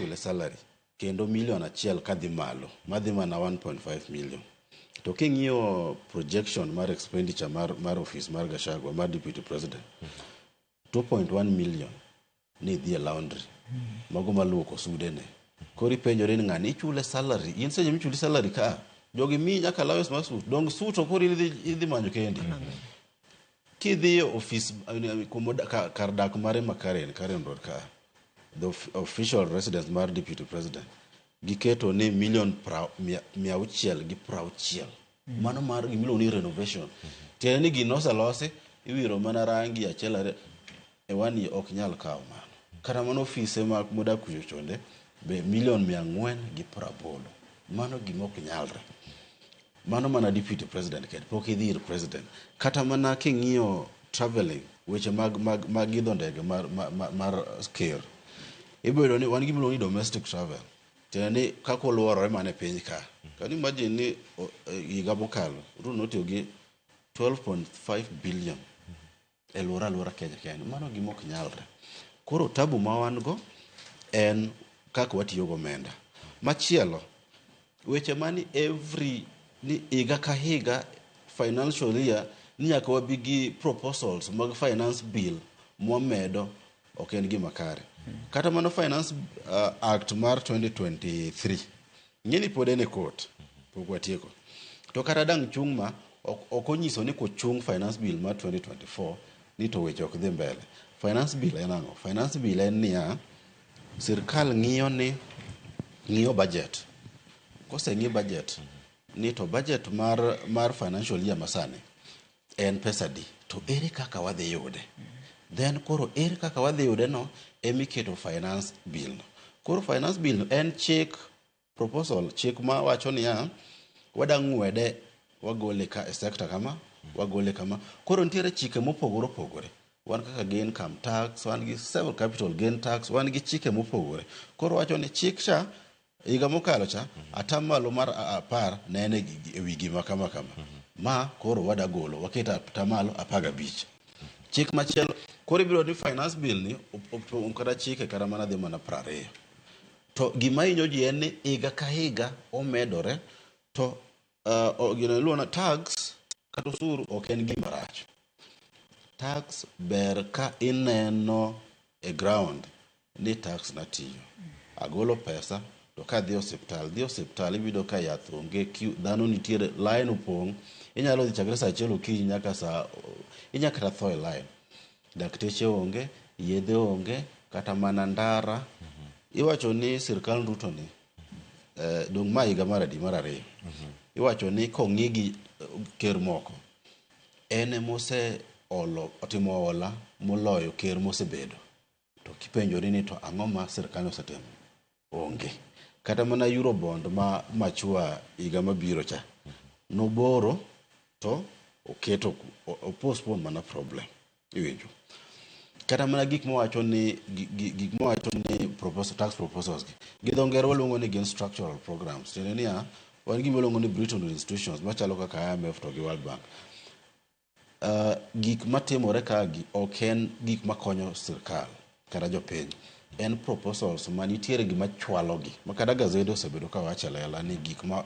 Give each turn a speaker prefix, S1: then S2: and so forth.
S1: ichule salary kendo 1 million kadhi malo, madhi mana 1.5 million. To king'iyo projection mar expenditure mar office mar Gachagua, mar deputy president, 2.1 million ni dhi e laundry, mago maluoko sudene. Koro ipenjori ni ng'ani ichule salary, in seche michuli salary ka jogi miyi nyaka allowance mar suit, dong suit to koro idhi manyo kendi. Kidhi e office kar dak mare ma Karen Road ka, the official residence mar deputy president, giketo ni million 660. Mano mar gimiluongo ni renovation, tiende ni gino oselosi, iwiro mana rangi achiel ariyo e wani, ok nyal kawo mano. Kata mana ofise mag modak kucho chonde be million 480. Mano gima ok nyalre. Mano mana deputy president kende, pok idhi ir president. Kata mana king'iyo traveling, weche mag idho ndege mar ker, ibiro yudo ni wan gi gimiluongo ni domestic travel, tiende ni kaka oluorore mana e piny ka. Can you imagine ni higa mokalo Ruto notiyo gi 12.5 billion e luoro aluora Kenya kende? Mano gima ok nyalre. Koro tabu ma wan go en kaka watiyo gomenda. Machielo, weche mani every ni higa ka higa, financial year, ni nyaka wabi gi proposals mag finance bill mwamedo, ok en gima kare. Kata mano Finance Act mar 2023 ng'e ni pod en e court, pok watieko. To kata dang' chung' ma ok onyiso ni kochung finance bill mar 2024 ni to weche ok dhi mbele. Finance bill en ang'o? Finance bill en niya, sirkal ng'iyo ni ng'iyo budget, koseng'i budget ni to budget mar financial year masani en pesa di, to ere kaka wadhi yude? Then koro ere kaka wadhi yude no emiketo finance bill no. Koro finance bill no en chik, proposal, chik ma wacho niya, wada ng'wede, wagole ka e sector kama, wagole kama. Koro nitiere chike mopogore opogore. Wan kaka gi income tax, wan gi several capital gain tax, wan gi chike mopogore. Koro wacho ni chik cha higa mokalo cha atamalo mar 10 ne en e wi gima kama kama, ma koro wada golo waketo atamalo 15. Chik machielo koro ibiro ni finance bill ni opong' kata chike kata mana dhi mana 20. To gima hinyo ji en ni higa ka higa omedore. To gino iluongo ni tax kata osuru ok en gima rach. Tax ber ka ineno e ground ni tax natiyo, agolo pesa, to kadhi e osiptal, dhi osiptal iyudo ka yath onge, queue, dhano nitiere, line opong', inyalo dhi chakre saa 1 okinyi nyaka saa inya kata tho e line. Dakteche onge, yedhe onge, kata mana ndara. Iwacho ni sirkal Ruto ni dong' ma higa mar adi? Mar ariyo. Iwacho ni kong'i gi ker moko, en emose olo otimo hola moloyo ker mosebedo. To kipenjori ni to ang'o ma sirkal osetimo? Onge. Kata mana Eurobond ma machua higa mabiro cha noboro to oketo o postpone mana problem. Iwinjo? Kata mana gik mawacho ni gik mawacho ni proposal, tax proposals gi dho ngere waluongo ni gin structural programs. Tiende niya, wan gima iluongo ni Bretton Woods institutions machalo kaka IMF to gi World Bank. Gik matimore ka gi ok en gik makonyo sirkal kata jopiny. En proposals ma nitiere gima chwalo gi. Ma kata gazede osebedo ka wacho e lela ni gik ma